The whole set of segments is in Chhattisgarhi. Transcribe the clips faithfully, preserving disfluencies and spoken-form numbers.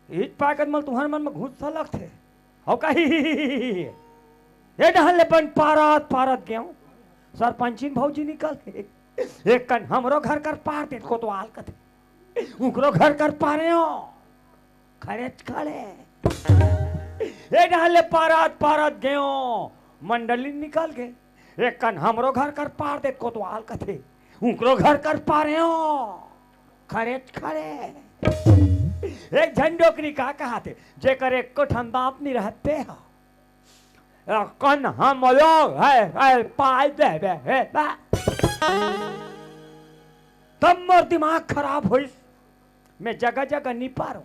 ईच पाकत मल तुहर मन में गुस्सा लगथे। हव कही, ए डहर ले बन पारत पारत गेंव, सरपंचिन भौजी निकल गे। एक कन हमरो घर कर पार देत कोतवाल कथे, उकरो घर कर पारेंव, खड़ेच खड़े। ए डहर ले पारत पारत गेंव, मंडली निकल गे। एक कन हमरो घर कर पार देत कोतवाल कथे, उकरो घर कर पारेंव, खड़ेच खड़े। एक झन डोकरी का कहाथे, जेकर एको ठन दांत नी रहत ते ह। कन हम लोग है, है, पाय देबे, हे बा। तब मोर दिमाग खराब होइस, मैं जगह जगह नी पारों।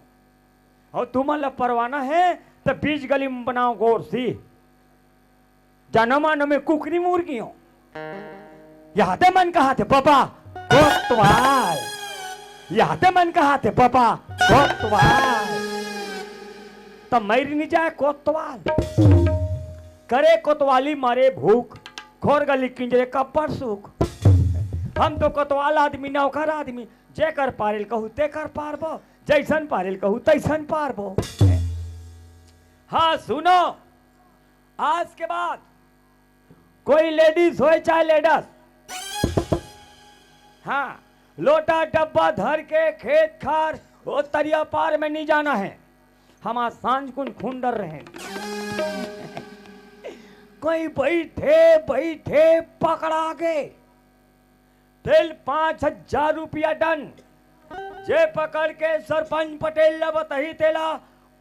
अउ तुमन ला परवाना हे, त बीच गली में बनाओ गोरसी। जानो मानो मैं कुकरी मुर्गी हूँ। यादे मन कहाथे बबा कोतवाल, यादे मन कहाथे बबा कोतवाल। त मइर नी जाय कोतवाल। करे कोतवाली मरे भूख, खोर गली किंजरे कब्बर सुख। हम तो कोतवाल आदमी, नौकर आदमी, जेकर पारेल कहू तेकर पारबो, जैसन पारेल कहू तैसन पारबो। हाँ सुनो, आज के बाद कोई लेडीज होय चाहे लेडस, हाँ, लोटा डब्बा धर के खेत खार ओ तरिया पार में नहीं जाना है। हमार सांझ कुन खुंडर रहे। कोई बैठे बैठे पकड़ा गे, तेल पाँच हजार रुपया डन। जे पकड़ के सरपंच पटेल ला बताही, तेला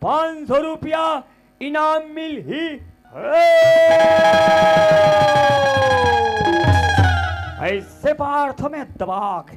पाँच सौ रुपया इनाम मिलही। ऐसे पार्थ में दबा के